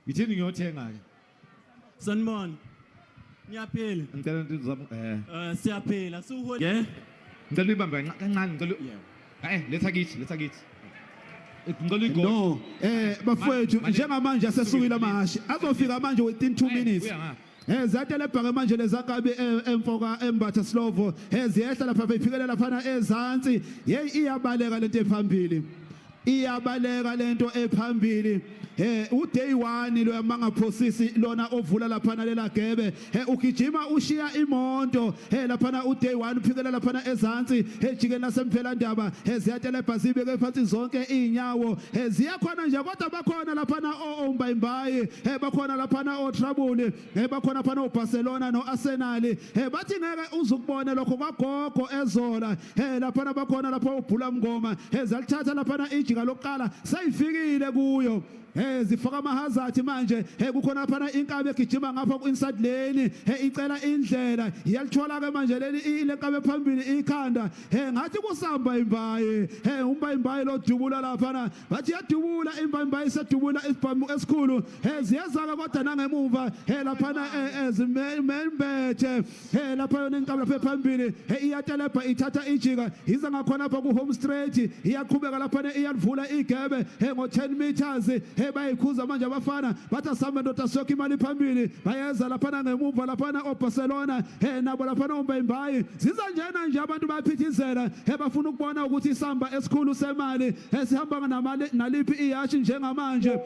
Ngithini ngiyothenga ke. Sanibona. Ngiyaphila. Ngicela into zami eh. Siyaphila. Siwuhole. Yeah. Ngicela uyibambe kancane ngicela. Eh letha kithi, letha kithi. Ngicela uyigoqe. No, bafowethu njengamanje asesukile amahhashi. Azofika manje within 2 minutes. Buya ngapha. Ziyatelebha ke manje lezakabi emfoka embatha slovo. Ziyehla lapha bephikelela laphana ezansi. Hey iyabaleka lento ephambili. Iyabaleka lento ephambili. Uday 1 lo mangaphosisi lona ovula laphana lela gebe. Ugijima ushiya imoto. Laphana uday 1 uphikelela laphana ezansi. Jikeni lasemphela ndaba. Ziyatelebha zibeke phansi zonke inyawo. Ziyakhona nje kodwa bakhona laphana ombayimbayi. Bakhona laphana o Trouble. Bakhona phana oBarcelona noArsenal. Bathi ngeke uzukubone lokho kwagogo ezola. Laphana bakhona lapha uBhula Mngoma. Zalithatha laphana ijika lokuqala seyifikile kuyo. Zifaka amahazard manje. Kukhona laphana inkabi egijima ngapha ku inside lane. Icela indlela. Iyalithola ke manje leli lenkabi phambili ikhanda. Ngathi kusamba imbayi. Umbayimbayi lo dubula laphana. Bathi yadubula imbayimbayi isedubula isibhamu esikhulu. Ziyeza ke kodwa nangemuva. Laphana ezimembethe. Lapha yona inkabi lapha phambili. Iyatelebha ithatha ijika. Iza ngakhona lapha ku home straight. Iyaqhubeka lapha iyalivula igebe. Ngo 10 meters. Bayikhuza manje abafana. Bathi asambe ndoda sokho imali phambili. Bayeza lapha ngemuva laphana oBarcelona. Nabo laphana ombayimbayi. Ziza njena nje abantu bayaphithizela. Bafuna ukubona ukuthi isamba esikhulu semali esihamba namali naliphi iyashi njengamanje.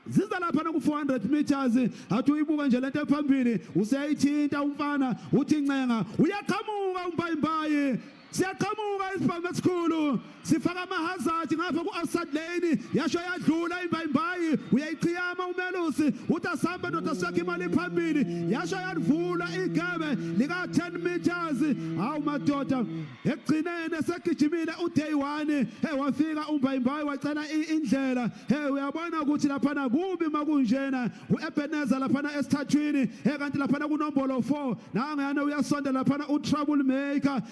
Ziza lapha ku 400 meters. Athi uyibuka nje lento ephambili useyithinta umfana uthi ncenga uyaqhamuka umbayimbayi. Siyaqhamuka isibhamu esikhulu sifaka amahazard ngapha ku outside lane yasho yadlula imbayimbayi uyayichiyama umelusi uthi asambe ndoda sakhe imali phambili yasho yalivula igebe lika 10 meters. Hawu madoda, ekugcineni esegijimile uday 1 wafika umbayimbayi wacela indlela. Uyabona ukuthi laphana kubi makunjena. uEbenezer laphana esithathwini, kanti laphana kunombolo 4 nangiyana uyasondela laphana uTrouble Maker.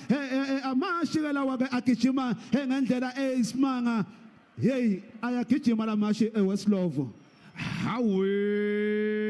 Amashi ke lawa ke agijima ngendlela eyisimanga. Hey ayagijima lamashi eWestlovo. Hawe.